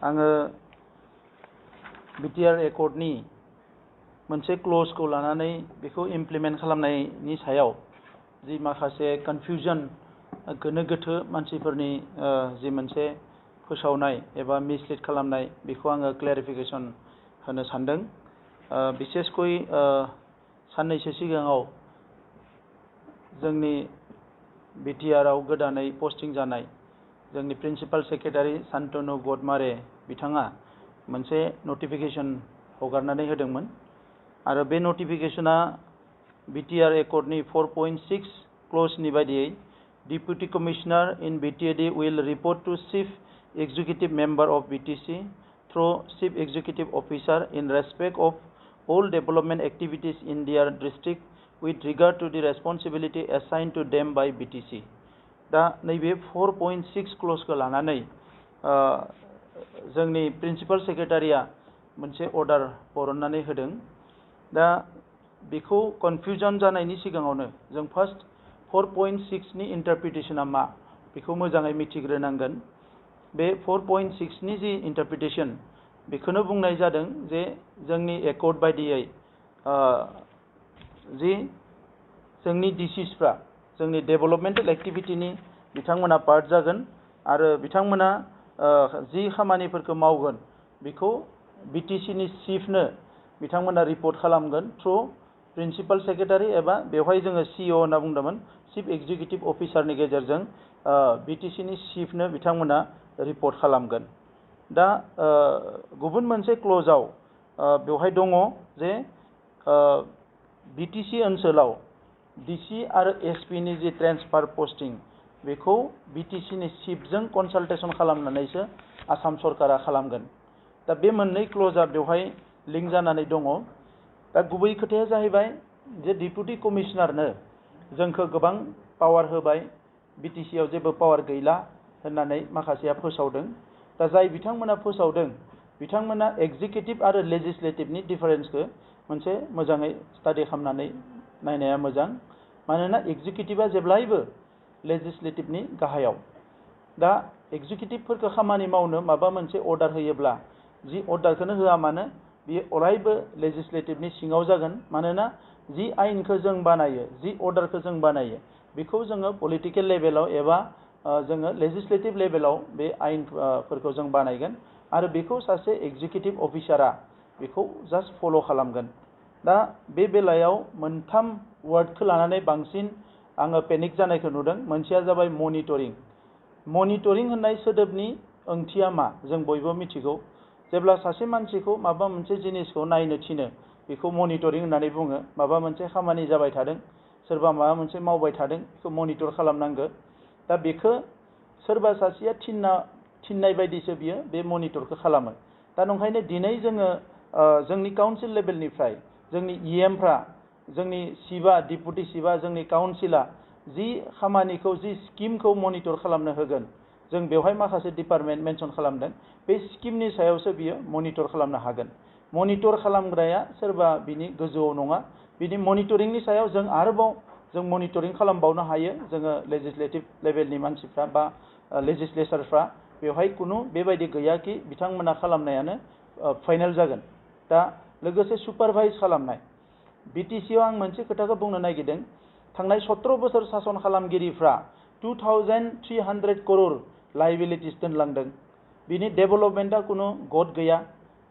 आङो बिटिआर एकर्डनि मोनसे क्लजखौ लानानै बेखौ इमप्लिमेन्ट खालामनायनि सायाव जि माखासे कनफ्यूजन गोनो गोथो मानसिफोरनि जि मोनसे फोसावनाय एबा मिसलिड खालामनाय बेखौ आङो क्लेरिफिकेसन होनो सानदों। बिसेसकय साननैसो सिगाङाव जोंनि बिटिआरआव गोदानै पस्टिं जानाय जोंनि प्रिन्सिपाल सेक्रेटारि शान्तनु गडमारे बिथाङा मोनसे नटिफिकेसन हगारनानै होदोंमोन आरो बे नटिफिकेसना बिटिआर एकर्डनि 4.6 क्लजनि बायदियै Deputy Commissioner in BTAD will report to Chief Executive Member of BTC through Chief Executive Officer in respect of all development activities in their district with regard to the responsibility assigned to them by BTC. दा नैबे 4.6 क्लजखौ लानानै जोंनि principal सेक्रेटारिया मोनसे order बरननानै होदों। दा बेखौ confusion जानायनि सिगाङावनो जों फार्स्ट 4.6 नि इन्टारप्रिटेशना मा बेखौ मोजाङै मिथिग्रोनांगोन। बे 4.6 नि जि इन्टारप्रिटेशन बेखौनो बुंनाय जादों जे जोंनि एकर्ड बायदियै जि जोंनि डिसिसफ्रा जोंनि डेभेलपमेन्टेल एक्टिभिटिनि बिथांमोना पार्ट जागोन आरो बिथांमोना जि खामानिफोरखौ मावगोन बेखौ बिटिसिनि चिफनो बिथांमोना रिपर्ट खालामगोन थ्रु प्रिन्सिपाल सेक्रेटारि एबा बेवहाय जोङो सिइअ होनना बुंदोंमोन चिफ एक्जिकिउटिभ अफिसारनि गेजेरजों बिटिसिनि चिफनो बिथांमोना रिपर्ट खालामगोन। दा गुबुन मोनसे क्लजआव बेवहाय दङ जे बिटिसि ओनसोलाव डिसि आरो एसपिनि जि ट्रेन्सफार पस्टिं बेखौ बिटिसिनि चिफजों कनसाल्टेसन खालामनानैसो आसाम सरकारा खालामगोन। दा बे मोननै क्लजआ बेवहाय लिंक जानानै दङ। दा गुबै खोथाया जाहैबाय जे डिपुटि कमिशनारनो जोंखौ गोबां पावार होबाय बिटिसिआव जेबो पावार गैला होननानै माखासेया फोसावदों। दा जाय बिथांमोना फोसावदों बिथांमोना एक्जिकिउटिभ आरो लेजिस्लेटिभनि डिफारेन्सखौ मोनसे मोजाङै स्टाडि खालामनानै नायनाया मोजां। मानोना एक्जिकिउटिभा जेब्लायबो लेजिस्लेटिभनि गाहायाव। दा एक्जिकिउटिभफोरखौ खामानि मावनो माबा मोनसे अर्डार होयोब्ला जि अर्डारखौनो होआ मानो बियो अरायबो लेजिस्लेटिभनि सिङाव जागोन। मानोना जि आयेनखौ जों बानायो जि अर्डारखौ जों बानायो बेखौ जोङो पलिटिकेल लेभेलाव एबा जोङो लेजिस्लेटिभ लेभेलाव बे आयेनफोरखौ जों बानायगोन आरो बेखौ सासे एक्जिकिउटिभ अफिसारा बेखौ जास्ट फल' खालामगोन। दा बे बेलायाव मोनथाम वार्डखौ लानानै बांसिन आङो पेनिक जानायखौ नुदों। मोनसेया जाबाय मनिटरिं। मनिटरिं होननाय सोदोबनि ओंथिया मा जों बयबो मिथिगौ। जेब्ला सासे मानसिखौ माबा मोनसे जिनिसखौ नायनो थिनो बेखौ मनिटरिं होननानै बुङो। माबा मोनसे खामानि जाबाय थादों सोरबा माबा मोनसे मावबाय थादों बेखौ मनिटर खालामनांगौ। दा बेखौ सोरबा सासेया थिननाय बायदिसो बियो बे मनिटरखौ खालामो। दा नंखायनो दिनै जोङो जोंनि काउन्सिल लेभेलनिफ्राय जोंनि इएमफ्रा जोंनि सिबा डिपुटि सिबा जोंनि काउन्सिला जि खामानिखौ जि स्किमखौ मनिटर खालामनो होगोन जों बेवहाय माखासे डिपार्टमेन्ट मेनसन खालामदों। बे स्किमनि सायावसो बियो मनिटर खालामनो हागोन। मनिटर खालामग्राया सोरबा बिनि गोजौआव नङा। बिनि मनिटरिंनि सायाव जों आरोबाव जों मनिटरिं खालामबावनो हायो। जोङो लेजिस्लेटिभ लेभेलनि मानसिफ्रा बा लेजिस्लेचारफ्रा बेवहाय खुनु बेबायदि गैयाखि बिथांमोना खालामनायानो फाइनेल जागोन। दा लोगोसे सुपारभाइज खालामनाय बिटिसिआव आं मोनसे खोथाखौ बुंनो नागिरदों। थांनाय 17 बोसोर सासन खालामगिरिफ्रा 2300 करोड़ लाइबिलिटिस दोनलांदों। बिनि डेभेलपमेन्टआ खुनु गद गैया।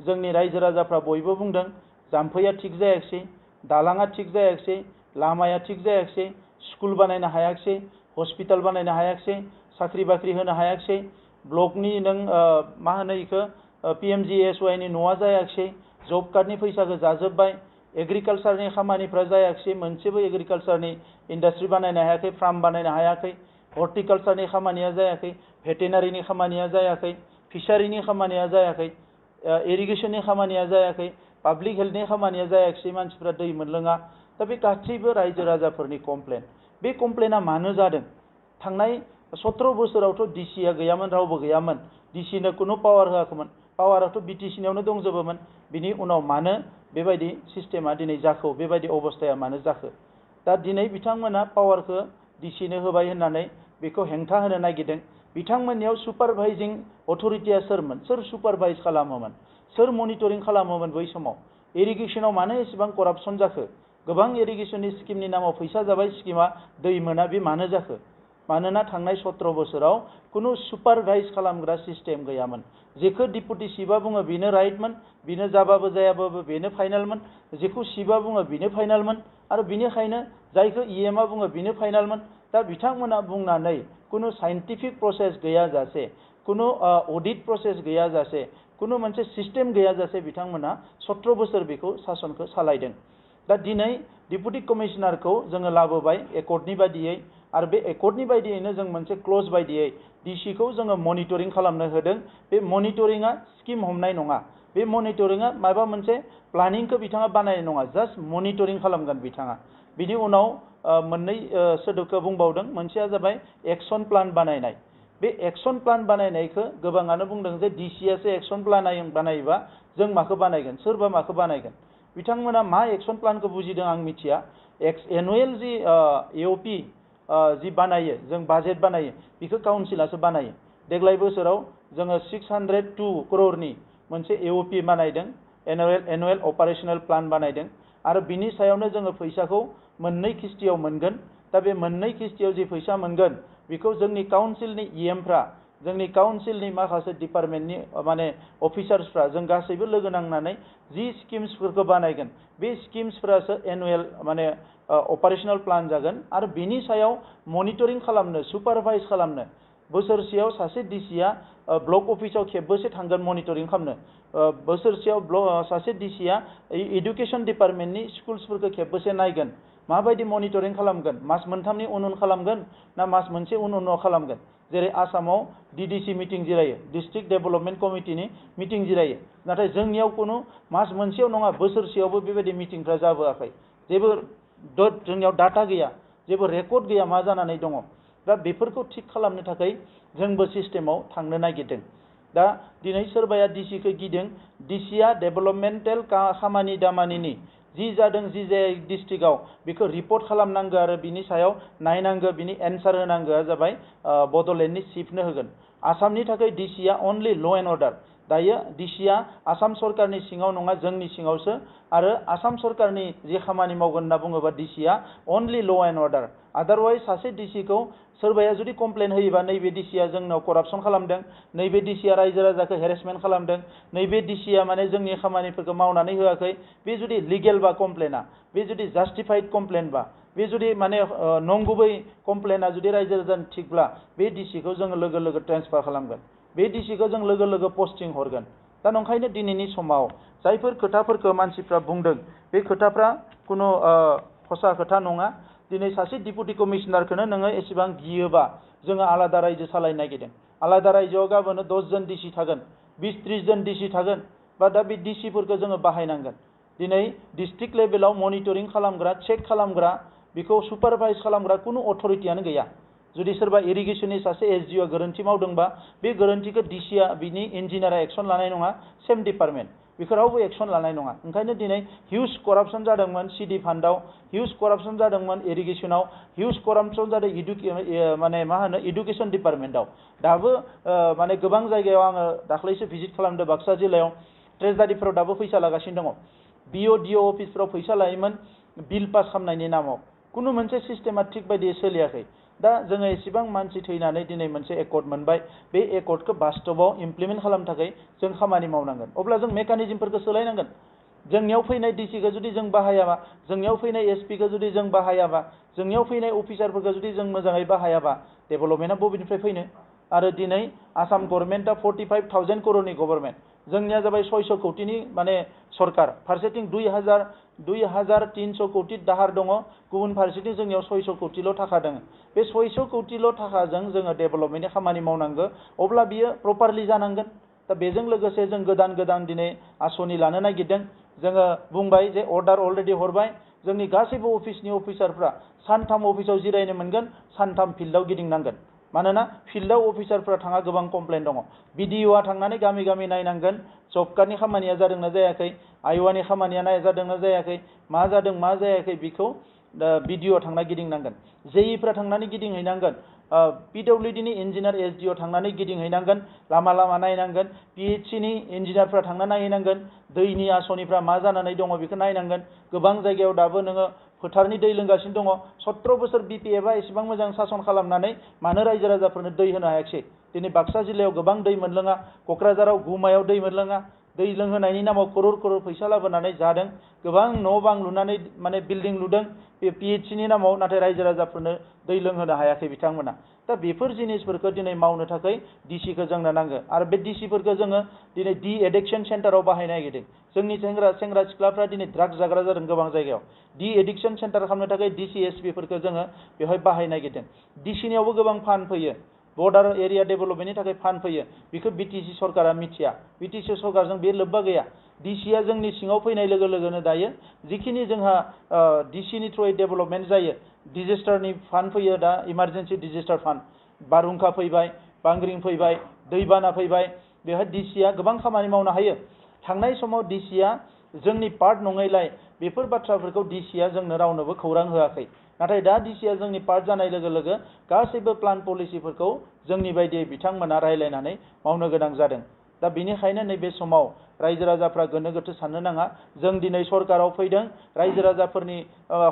जोंनि रायजो राजाफ्रा बयबो बुंदों जाम्फैया थिग जायाखिसै, दालाङा थिग जायाखिसै, लामाया थिग जायाखिसै, स्कुल बानायनो हायाखिसै, हस्पिटाल बानायनो हायाखिसै, साख्रि बाख्रि होनो हायाखिसै, ब्लकनि नों मा होनो इखो PMGSYनि न'आ जायाखिसै, जब कार्डनि फैसाखौ जाजोब्बाय, एग्रिकालसारनि खामानिफ्रा जायाखिसै, मोनसेबो एग्रिकालसारनि इन्डास्ट्रि बानायनो हायाखै, फार्म बानायनो हायाखै, हर्टिकालसारनि खामानिया जायाखै, भेटेनारिनि खामानिया जायाखै, फिसारिनि खामानिया जायाखै, इरिगेसननि खामानिया जायाखै, पाब्लिक हेल्थनि खामानिया जायाखिसै, मानसिफ्रा दै मोनलोङा। दा बे गासैबो रायजो राजाफोरनि कमप्लेन। बे कमप्लेना मानो जादों? थांनाय 17 बोसोरावथ' डिसिआ गैयामोन, रावबो गैयामोन। डिसिनो खुनु पावार होआखैमोन। पावाराथ' बिटिसिनियावनो दंजोबोमोन। बिनि उनाव मानो बेबायदि सिस्टेमा दिनै जाखो, बेबायदि अबस्थाया मानो जाखो? दा दिनै बिथांमोना पावारखौ डिसिनो होबाय होननानै बेखौ हेंथा होनो नागिरदों। बिथांमोननियाव सुपारभाइजिं अथरिटिया सोरमोन, सोर सुपारभाइज खालामोमोन, सोर मनिटरिं खालामोमोन बै समाव? इरिगेसनाव मानो एसेबां करापसन जाखो? गोबां इरिगेसननि स्किमनि नामाव फैसा जाबाय, स्किमा दै मोना, बे मानो जाखो? मानोना थांनाय 17 बोसोराव कुनु सुपारभाइज खालामग्रा सिस्टेम गैयामोन। जेखौ डिपुटि चिफआ बुङो बेनो राइटमोन, बेनो जाबाबो जायाबाबो बेनो फाइनालमोन, जेखौ चिफआ बुङो बेनो फाइनालमोन, आरो बिनिखायनो जायखौ इएमआ बुङो बेनो फाइनालमोन। दा बिथांमोना बुंनानै कुनु साइन्टिफिक प्रसेस गैयाजासे, कुनु अडिट प्रसेस गैयाजासे, कुनु मोनसे सिस्टेम गैयाजासे बिथांमोना 17 बोसोर बेखौ सासनखौ सालायदों। दा दिनै डिपुटि कमिशनारखौ जोङो लाबोबाय एकर्डनि बायदियै, आरो बे एकर्डनि बायदियैनो जों मोनसे क्लज बायदियै डिसिखौ जोङो मनिटरिं खालामनो होदों। बे मनिटरिंआ स्किम हमनाय नङा, बे मनिटरिंआ माबा मोनसे प्लानिंखौ बिथाङा बानायनाय नङा, जास्ट मनिटरिं खालामगोन बिथाङा। बिनि उनाव मोननै सोदोबखौ बुंबावदों, मोनसेया जाबाय एक्सन प्लान बानायनाय। बे एक्सन प्लान बानायनायखौ गोबाङानो बुंदों जे डिसियासो एक्सन प्लान बानायोबा जों माखौ बानायगोन, सोरबा माखौ बानायगोन? बिथांमोना मा एक्सन प्लानखौ बुजिदों आं मिथिया। एनुवेल जि एअपि जि बानायो, जों बाजेट बानायो, बेखौ काउन्सिलासो बानायो। देग्लाय बोसोराव जोङो 602 करोड़नि मोनसे एअपि बानायदों, एनुवेल अपारेशनेल प्लान बानायदों, आरो बिनि सायावनो जोङो फैसाखौ मोननै किस्तियाव मोनगोन। दा बे मोननै किस्तियाव जि फैसा मोनगोन बेखौ जोंनि काउन्सिलनि इएमफ्रा, जोंनि काउन्सिलनि माखासे डिपार्टमेन्टनि माने अफिसार्सफ्रा, जों गासैबो लोगो नांनानै जि स्किम्सफोरखौ बानायगोन, बे स्किम्सफोरासो एनुवेल माने अपारेशनेल प्लान जागोन। आरो बिनि सायाव मनिटरिं खालामनो, सुपारभाइज खालामनो बोसोरसेयाव सासे डिसिया ब्लक अफिसाव खेबबेसे थांगोन मनिटरिं खालामनो, बोसोरसेयाव सासे डिसिया एडुकेशन डिपार्टमेन्टनि स्कुल्सफोरखौ खेबबेसे नायगोन, माबायदि मनिटरिं खालामगोन, मास मोनथामनि उन खालामगोन ना मास मोनसे उनाव खालामगोन? जेरै आसामाव डिडिसि मिटिं जिरायो, डिस्ट्रिक्ट डेभेलपमेन्ट कमिटिनि मिटिं जिरायो, नाथाय जोंनियाव कुनु मास मोनसेयाव नङा बोसोरसेयावबो बेबायदि मिटिंफ्रा जाबोआखै। जेबो जोंनियाव डाटा गैया, जेबो रेकर्ड गैया मा जानानै दङ। दा बेफोरखौ थिक खालामनो थाखाय जोंबो सिस्टेमाव थांनो नागिरदों। दा दिनै सोरबाया डिसिखौ गिदों, डिसिया डेभेलपमेन्टेल खामानि दामानिनि जि जादों जि जाय डिस्ट्रिक्टआव बेखौ रिपर्ट खालामनांगौ आरो बिनि सायाव नायनांगौ, बिनि एन्सार होनांगौआ जाबाय बड'लेण्डनि चिफनो होगोन। आसामनि थाखाय डिसिया अनलि ल' एन्ड अर्डार। दायो डिसिया आसाम सरकारनि सिङाव नङा, जोंनि सिङावसो, आरो आसाम सरकारनि जि खामानि मावगोन होनना बुङोबा डिसिया अनलि ल' एन्ड अर्डार। आदारवाइज सासे डिसिखौ सोरबाया जुदि कमप्लेन होयोबा नैबे डिसिया जोंनाव करापसन खालामदों, नैबे डिसिया रायजो राजाखौ हेरेसमेन्ट खालामदों, नैबे डिसिया माने जोंनि खामानिफोरखौ मावनानै होआखै, बे जुदि लिगेल बा कमप्लेना, बे जुदि जास्टिफाइड कमप्लेन बा, बे जुदि माने नंगुबै कमप्लेना जुदि रायजो राजानि थिगब्ला बे डिसिखौ जोङो लोगो लोगो ट्रेन्सफार खालामगोन, बे डिसिखौ जों लोगो लोगो पस्टिं हरगोन। दा नंखायनो दिनैनि समाव जायफोर खोथाफोरखौ मानसिफ्रा बुंदों बे खोथाफ्रा कुनु हसा खोथा नङा। दिनै सासे डिपुटि कमिशनारखौनो नोङो एसेबां गियोबा जोङो आलादा रायजो सालायनो नागिरदों। आलादा रायजोआव गाबोन 10 जन डिसि थागोन, 20-30 जन डिसि थागोन, बा दा बे डिसिफोरखौ जोङो बाहायनांगोन। दिनै डिस्ट्रिक्ट लेभेलाव मनिटरिं खालामग्रा, चेक खालामग्रा, बेखौ सुपारभाइज खालामग्रा कुनु अथरिटियानो गैया। जुदि सोरबा इरिगेसननि सासे एसडिअ गोरोन्थि मावदोंबा बे गोरोन्थिखौ डिसिया, बिनि इन्जिनियारा एक्सन लानाय नङा, सेम डिपार्टमेन्ट, बेखौ रावबो एक्सन लानाय नङा। ओंखायनो दिनै हिउज करापसन जादोंमोन सिडि फान्डआव, हिउज करापसन जादोंमोन इरिगेसनाव, हिउज करापसन जादों माने मा होनो इडुकेसन डिपार्टमेन्टआव। दाबो माने गोबां जायगायाव आङो दाख्लैसो भिजिट खालामदों बाक्सा जिल्लायाव, ट्रेजारिफोराव दाबो फैसा लागासिनो दङ। बिअ अफिसफ्राव फैसा लायोमोन बिल पास खालामनायनि नामाव। कुनु मोनसे सिस्टेमा थिग बायदियै सोलियाखै। दा जोङो एसेबां मानसि थैनानै दिनै मोनसे एकर्ड मोनबाय, बे एकर्डखौ बास्तबाव इमप्लिमेन्ट खालामनो थाखाय जों खामानि मावनांगोन। अब्ला जों मेकानिजमफोरखौ सोलायनांगोन। जोंनियाव फैनाय डिसिखौ जुदि जों बाहायाबा, जोंनियाव फैनाय एसपिखौ जुदि जों बाहायाबा, जोंनियाव फैनाय अफिसारफोरखौ जुदि जों मोजाङै बाहायाबा, डेभेलपमेन्टआ बबेनिफ्राय फैनो? आरो दिनै आसाम गभर्नमेन्टआ 45,000 करोड़नि गभर्नमेन्ट, जोंनिया जाबाय 600 कौटिनि माने सरकार। फारसेथिं 2,300 कौटि दाहार दङ, गुबुन फारसेथिं जोंनियाव 600 कौटिल' थाखा दङ। बे 600 कौटिल' थाखाजों जोङो डेभेलपमेन्टनि खामानि मावनांगौ, अब्ला बियो प्रपारलि जानांगोन। दा बेजों लोगोसे जों गोदान गोदान दिनै आसनि लानो नागिरदों। जोङो बुंबाय जे अर्डार अलरेडि हरबाय, जोंनि गासैबो अफिसनि अफिसारफ्रा सानथाम अफिसाव जिरायनो मोनगोन, सानथाम फिल्डआव गिदिंनांगोन। मानोना फिल्डआव अफिसारफ्रा थाङा गोबां कमप्लेन दङ। बिडिअआ थांनानै गामि गामि नायनांगोन जब कार्डनि खामानिया जादोंना जायाखै, आइवानि खामानिया जादोंना जायाखै, मा जादों मा जायाखै, बेखौ बिडिअ थांना गिदिंनांगोन। जेइफ्रा थांनानै गिदिंहैनांगोन, PWD नि इन्जिनियार SDO थांनानै गिदिंहैनांगोन, लामा लामा नायनांगोन, PHC नि इन्जिनियारफ्रा थांना नायहैनांगोन, दैनि आसनिफ्रा मा जानानै दङ बेखौ नायनांगोन। गोबां जायगायाव दाबो नोङो फोथारनि दै लोंगासिनो दङ। 17 बोसोर BPFआ एसेबां मोजां सासन खालामनानै मानो रायजो राजाफोरनो दै होनो हायाखिसै? दिनै बाक्सा जिल्लायाव गोबां दै मोनलोङा, क'क्राझाराव गुमायाव दै मोनलोङा, दै लोंहोनायनि नामाव करोड़ करोड़ फैसा लाबोनानै जादों, गोबां न' बां लुनानै माने बिल्डिं लुदों PHC नि नामाव, नाथाय रायजो राजाफोरनो दै लोंहोनो हायाखै बिथांमोना। दा बेफोर जिनिसफोरखौ दिनै मावनो थाखाय DCखौ जोंनो नांगौ आरो बे DCफोरखौ जोङो दिनै डि एडिक्शन सेन्टाराव बाहायनो नागिरदों। जोंनि सेंग्रा सिख्लाफ्रा दिनै ड्राग्स जाग्रा जादों गोबां जायगायाव। डि एडिक्शन सेन्टार खालामनो थाखाय DC SP फोरखौ जोङो बेवहाय बाहायनो नागिरदों। DCनियावबो गोबां फान्ड फैयो, बर्डार एरिया डेभेलपमेन्टनि थाखाय फान्ड फैयो, बेखौ BTC सरकारा मिथिया, BTC सरकारजों बे लोब्बा गैया। DCआ जोंनि सिङाव फैनाय लोगो लोगोनो दायो जिखिनि जोंहा DCनि थ्रुयै डेभेलपमेन्ट जायो, डिजेस्टारनि फान्ड फैयो, दा इमार्जेन्सि डिजेस्टार फान्ड, बारहुंखा फैबाय, बांग्रिं फैबाय, दैबाना फैबाय, बेवहाय DCआ गोबां खामानि मावनो हायो। थांनाय समाव DCआ जोंनि पार्ट नङैलाय बेफोर बाथ्राफोरखौ DCआ जोंनो रावनोबो खौरां होआखै। नाथाय दा DCआ जोंनि पार्ट जानाय लोगो लोगो गासैबो प्लान पलिसिफोरखौ जोंनि बायदियै बिथांमोना रायलायनानै मावनो गोनां जादों। दा बेनिखायनो नैबे समाव रायजो राजाफ्रा गोनो गोथो साननो नाङा। जों दिनै सरकाराव फैदों रायजो राजाफोरनि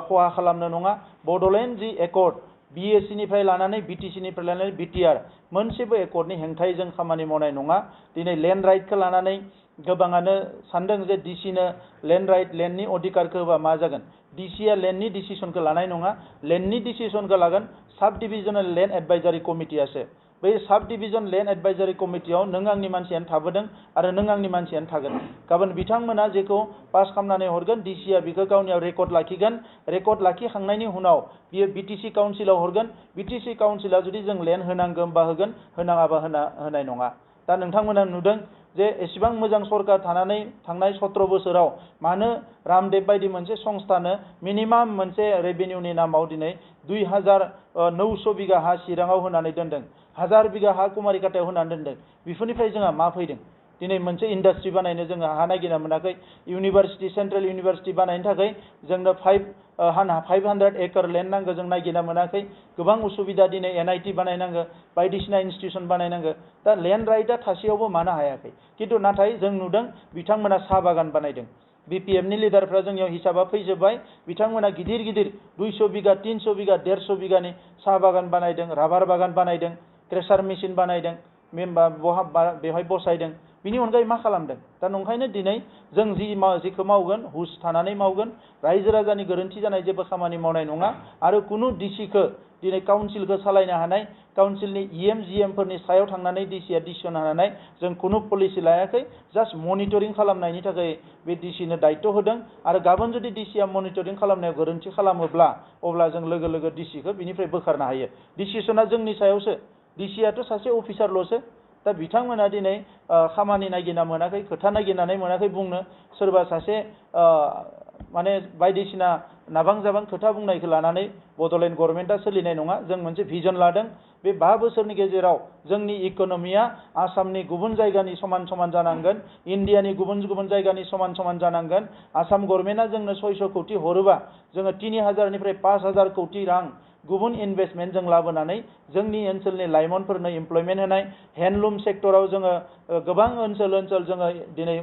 खहा खालामनो नङा। बड'लेण्ड जि एकर्ड, BSC निफ्राय लानानै BTC निफ्राय लानानै BTR मोनसेबो एकर्डनि हेंथायै जों खामानि मावनाय नङा। दिनै लेन्ड राइटखौ लानानै गोबाङानो सानदों जे DCनो लेन्ड राइट, लेन्डनि अधिकारखौ होबा मा जागोन। DCआ लेन्डनि डिसिसनखौ लानाय नङा, लेन्डनि डिसिसनखौ लागोन साब डिभिजनेल लेन्ड एडभाइजारि कमिटियासो। बै साब डिभिजन लेन्ड एडभाइजारि कमिटियाव नों आंनि मानसियानो थाबोदों आरो नों आंनि मानसियानो थागोन। गाबोन बिथांमोना जेखौ पास खालामनानै हरगोन DCआ बेखौ गावनियाव रेकर्ड लाखिगोन। रेकर्ड लाखिखांनायनि उनाव बियो BTC काउन्सिलाव हरगोन। BTC काउन्सिला जुदि जों लेन्ड होनांगौ होनबा होगोन, होनाङाबा होनाय नङा। दा नोंथांमोना नुदों जे एसेबां मोजां सरकार थानानै थांनाय 17 बोसोराव मानो रामदेव बायदि मोनसे संस्थानो मिनिमाम मोनसे रेभिनिउनि नामाव दिनै 2900 बिगा हा चिराङाव होनानै दोनदों, 1000 बिगा हा कुमारिकाटायाव होनानै दोनदों। बेफोरनिफ्राय जोंहा मा फैदों? दिनै मोनसे इन्डास्ट्रि बानायनो जोङो हा नागिरना मोनाखै। इउनिभार्सिटि, सेन्ट्रेल इउनिभार्सिटि बानायनो थाखाय जोंनो 500 एकड़ लेन्ड नांगौ, जों नागिरना मोनाखै। गोबां उसुबिदा, दिनै NIT बानायनांगौ, बायदिसिना इन्स्टिटिउसन बानायनांगौ। दा लेन्ड राइटआ थासेयावबो मानो हायाखै? खिन्थु नाथाय जों नुदों बिथांमोना साहा बागान बानायदों। BPFनि लिडारफ्रा जोंनियाव हिसाबा फैजोब्बाय। बिथांमोना गिदिर गिदिर 200 बिगा, 300 बिगा, 150 बिगानि साहा बागान बानायदों, राबार बागान बानायदों, थ्रेसार मेसिन बानायदों, बेवहाय बसायदों। बिनि अनगायै मा खालामदों? दा नंखायनो दिनै जों जिखौ मावगोन हुस थानानै मावगोन। रायजो राजानि गोरोन्थि जानाय जेबो खामानि मावनाय नङा आरो कुनु DCखौ दिनै काउन्सिलखौ सालायनो हानाय, काउन्सिलनि EM GM फोरनि सायाव थांनानै DCआ डिसिसन हानाय जों कुनु पलिसि लायाखै। जास्ट मनिटरिं खालामनायनि थाखाय बे DCनो दायित्व होदों आरो गाबोन जुदि DCआ मनिटरिं खालामनायाव गोरोन्थि खालामोब्ला अब्ला जों लोगो लोगो DCखौ बिनिफ्राय बोखारनो हायो। डिसिसना जोंनि सायावसो। DCआथ' सासे अफिसारल'सो। दा बिथांमोना दिनै खामानि नागिरना मोनाखै, खोथा नागिरनानै मोनाखै बुंनो। सोरबा सासे माने बायदिसिना नाबां जाबां खोथा बुंनायखौ लानानै बड'लेण्ड गभर्नमेन्टआ सोलिनाय नङा। जों मोनसे भिजन लादों। बे 5 बोसोरनि गेजेराव जोंनि इक'नमिया आसामनि गुबुन जायगानि समान समान जानांगोन, इन्डियानि गुबुन गुबुन जायगानि समान समान जानांगोन। आसाम गभर्नमेन्टआ जोंनो 600 कोटि हरोबा जोङो 3000 निफ्राय 5000 कोटि रां गुबुन इनभेस्टमेन्ट जों लाबोनानै जोंनि ओनसोलनि लाइमोनफोरनो इमप्लयमेन्ट होनाय, हेन्डलुम सेक्टराव जोङो गोबां ओनसोल जोङो दिनै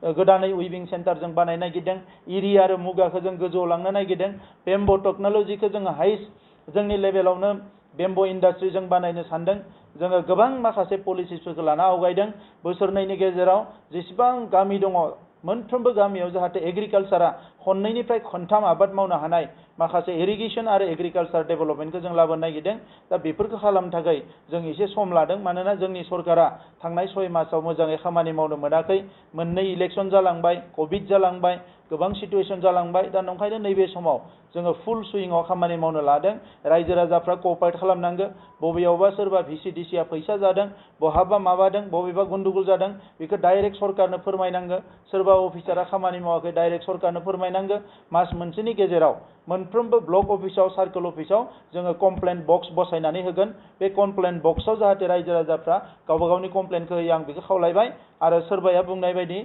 गोदानै उइभिं सेन्टार जों बानायनो नागिरदों। इरि आरो मुगाखौ जों गोजौआव लांनो नागिरदों। बेम्ब' टेक्न'लजिखौ जोङो हाइस्ट जोंनि लेभेलावनो बेम्ब' इन्डास्ट्रि जों बानायनो सानदों। जोङो गोबां माखासे पलिसिसफोरखौ लाना आवगायदों। बोसोरनैनि गेजेराव जेसेबां गामि दङ मोनफ्रोमबो गामियाव जाहाथे एग्रिकालसारा खननैनिफ्राय खनथाम आबाद मावनो हानाय माखासे इरिगेसन आरो एग्रिकालसार डेभेलपमेन्टखौ जों लाबोनो नागिरदों। दा बेफोरखौ खालामनो थाखाय जों एसे सम लादों, मानोना जोंनि सरकारा थांनाय 6 मासाव मोजाङै खामानि मावनो मोनाखै। मोननै इलेक्सन जालांबाय, कभिड जालांबाय, गोबां सिटुएसन जालांबाय। दा नंखायनो नैबे समाव जोङो फुल सुइंआव खामानि मावनो लादों। रायजो राजाफ्रा क'अपारेट खालामनांगौ। बबेयावबा सोरबा VCDCआ फैसा जादों, बहाबा माबादों, बबेबा गन्दगोल जादों, बेखौ डाइरेक्ट सरकारनो फोरमायनांगौ। सोरबा अफिसारा खामानि मावाखै, डाइरेक्ट सरकारनो फोरमायनांगौ। मास मोनसेनि गेजेराव मोनफ्रोमबो ब्लक अफिसाव, सार्कल अफिसाव जोङो कमप्लेन बक्स बसायनानै होगोन। बे कमप्लेन बक्सआव जाहाथे रायजो राजाफ्रा गावबा गावनि कमप्लेनखौ होयो, आं बेखौ खावलायबाय। आरो सोरबाया बुंनाय बायदि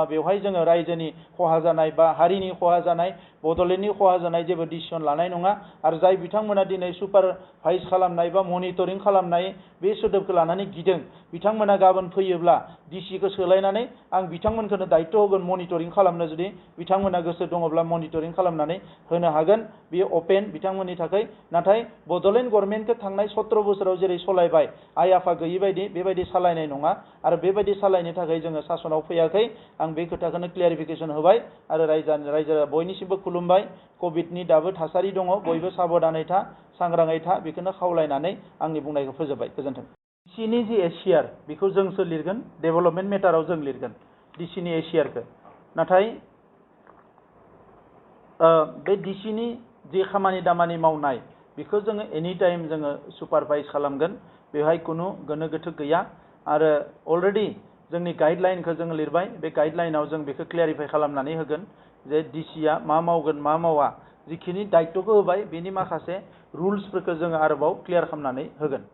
बेवहाय जोङो रायजोनि खहा जानाय बा हारिनि खहा जानाय बड'लेण्डनि खहा जानाय जेबो डिसिसन लानाय नङा आरो जाय बिथांमोना दिनै सुपारभाइज खालामनाय बा मनिटरिं खालामनाय बे सोदोबखौ लानानै गिदों बिथांमोना गाबोन फैयोब्ला डिसिखौ सोलायनानै आं बिथांमोनखौनो दायित्व होगोन मनिटरिं खालामनो जुदि बिथांमोना गोसो दङब्ला मनिटरिं खालामनानै होनो हागोन बेयो अपेन बिथांमोननि थाखाय नाथाय बड'लेण्ड गभर्नमेन्टखौ थांनाय 17 बोसोराव जेरै सलायबाय आइ आफा गैयि बायदि बेबायदि सालायनाय नङा आरो बेबायदि सालायनो थाखाय जोङो सासनाव फैयाखै आं बे खोथाखौनो क्लियारिफिकेसन होबाय आरो रायजोआ बयनिसिमबो खुलुमबाय कभिडनि दाबो थासारि दङ बयबो साबधानै था सांग्राङै था बेखौनो खावलायनानै आंनि बुंनायखौ फोजोबबाय गोजोन्थों डिसिनि जि एसियार बेखौ जोंसो लिरगोन डेभेलपमेन्ट मेटाराव जों लिरगोन डिसिनि एसियारखौ नाथाय बे डिसिनि जि खामानि दामानि मावनाय बेखौ जोङो एनि टाइम जोङो सुपारभाइज खालामगोन बेवहाय खुनु गोनो गोथो गैया आरो अलरेडि जोंनि गाइडलाइनखौ जोङो लिरबाय बे गाइडलाइनाव जों बेखौ क्लियारिफाइ खालामनानै होगोन जे डिसिआ मा मावगोन मा मावा जिखिनि दायित्वखौ होबाय बेनि माखासे रुल्सफोरखौ जोङो आरोबाव क्लियार खालामनानै होगोन